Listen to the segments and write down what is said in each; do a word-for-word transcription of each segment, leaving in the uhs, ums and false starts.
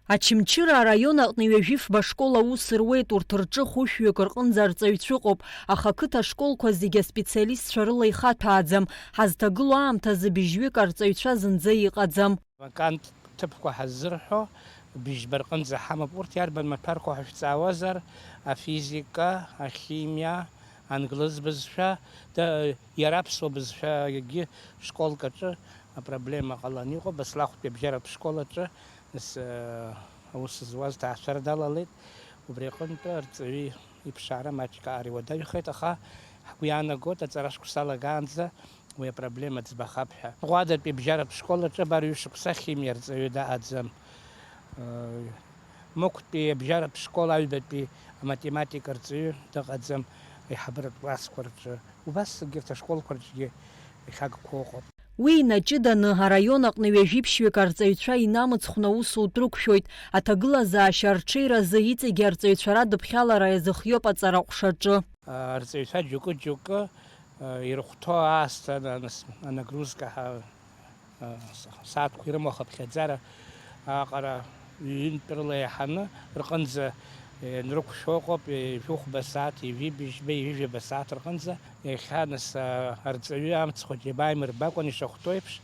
Очамчыра араион аҟны ҩажәифба школ аус руеит, урҭ рҿы хәышәҩык рҟынӡа арҵаҩцәа ыҟоуп, аха ақыҭа ашколқәа зегьы аспециалистцәа рыла ихаҭәааӡам, ҳазҭагылоу аамҭазы быжьҩык арҵаҩцәа зынӡа иҟаӡам. Вакант ҭыԥқәа ҳаззырҳәо быжьба рҟынӡа ҳамоуп, урҭ иарбан маҭәарқәоу ҳәа шәҵаауазар, афизика, ахимиа, англыз бызшәа, да, иара аԥсуа бызшәагьы школк аҿы апроблема ҟаланы иҟоуп, Баслахәтәи абжьаратә школ аҿы. Нас, э, аус зуаз ҭаацәара далалеит, убри аҟынтә арҵаҩы иԥшаара маҷк аара иуадаҩхеит, аха ҳгәы иаанагоит, аҵара шықәса алагаанӡа уи апроблема ӡбахап ҳәа. Ӷәадатәи абжьаратә школ аҿы абар ҩышықәса ахимиа арҵаҩы даҟаӡам. Э, Мықәтәи абжьаратә школ аҩбатәи аматематика арҵаҩы дыҟаӡам аиҳабыратә классқәа рҿы. Убас егьырҭ ашколқәа рҿгьы ихьагқәа ыҟоуп. Уи инаҷыданы, араион аҟны ҩажәи ԥшьҩык арҵаҩцәа инамыцхәны аусутә рықәшәоит. Аҭагылазаашьа арҽеиразы иҵегьы арҵаҩцәа радыԥхьалара иазыхиоуп аҵара аҟәшаҿы. Арҵаҩцәа џьоукы-џьоукы, ирыхәҭоу аасҭа, нас, анагрузка ҳа-, сааҭқәа ирымоу ахыԥхьаӡара аҟара ҩынтә рыла иаҳаны рҟынӡа, е, нрықәшәо ыҟоуп, е, жәохәба сааҭ, ҩажәи бжьба, ҩажәи жәаба сааҭ рҟынӡа. Иахьа, нас, а, арҵаҩы амцхә џьабаа имырбакәан ишахәҭоу еиԥш,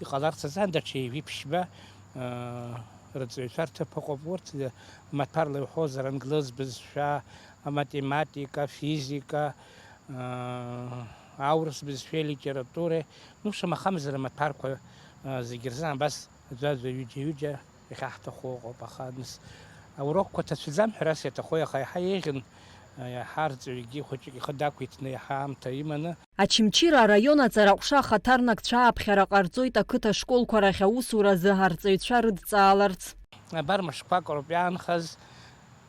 иҟаларц азы даҽа ҩажәи ԥшьба, а, рҵаҩцәа рҭыԥ ыҟоуп. Урҭ, е, маҭәарла иуҳәозар, англыз бызшәа, аматематика, афизика, аа, аурыс бызшәеи алитературеи, ну, шамахамзар амаҭәарқәа, аа, зегьы рзын абас аӡәаӡәа, ҩыџьа-ҩыџьа иахьаҳҭаху ыҟоуп, аха, нас, аурокқәа ҭацәӡам ҳәа рас иаҭаху, аха иаҳа еиӷьын, аа, иаҳа арҵаҩгьы хәыҷык ихы дақәиҭны, иаҳа аамҭа иманы. Очамчыра араион аҵараҟәша ахаҭарнакцәа ааԥхьара ҟарҵоит ақыҭа школқәа рахь аусуразы арҵаҩцәа рыдҵааларц. Абар мышқәак роуп иаанхаз.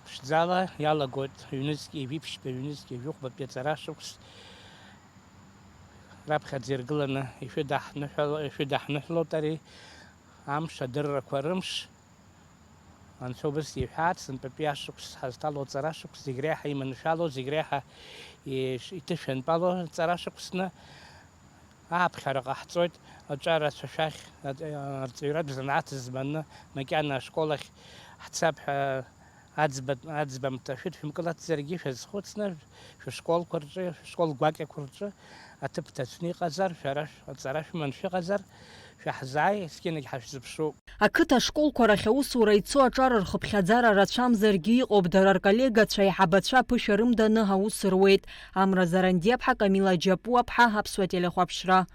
Ԥшӡала иалагоит ҩнызқь ҩажәи ԥшьба, ҩнызқь ҩажәи хәбатәи аҵара шықәс раԥхьаӡа иргыланы ишәыдаҳныҳәало-, ишәыдаҳныҳәлоит ари амш, адыррақәа рымш. Анцәа убас иҳәааит, сынтәатәи ашықәс ҳазҭало аҵара шықәс зегь реиҳа иманшәало, зегь реиҳа иш-, иҭышәантәало аҵара шықәсны. Ааԥхьара ҟаҳҵоит аҿар ацәашәахь, аҵ-, арҵаҩратә занааҭ зманы, макьана ашкол ахь ҳцап ҳәа аӡбатә-, аӡбамҭа шәыдшәымкылацзаргьы, шәазхәыцны, шәышколқәа рҿы, шәышкол гәакьақәа рҿы аҭыԥ ҭацәны иҟазар, шәара шә-, аҵара шәыманы шәыҟазар, шәаҳзааи, есқьынагь ҳашәзыԥшуп. Ақыҭа ашколқәа рахь аусура ицо аҿар рхыԥхьаӡара рацәамзаргьы, иҟоуп дара рколлегацәа, аиҳабацәа аԥышәа рымданы аус руеит. Амра Зарандиаԥҳа, Камила Џьапуаԥҳа, Аԥсуа телехәаԥшра.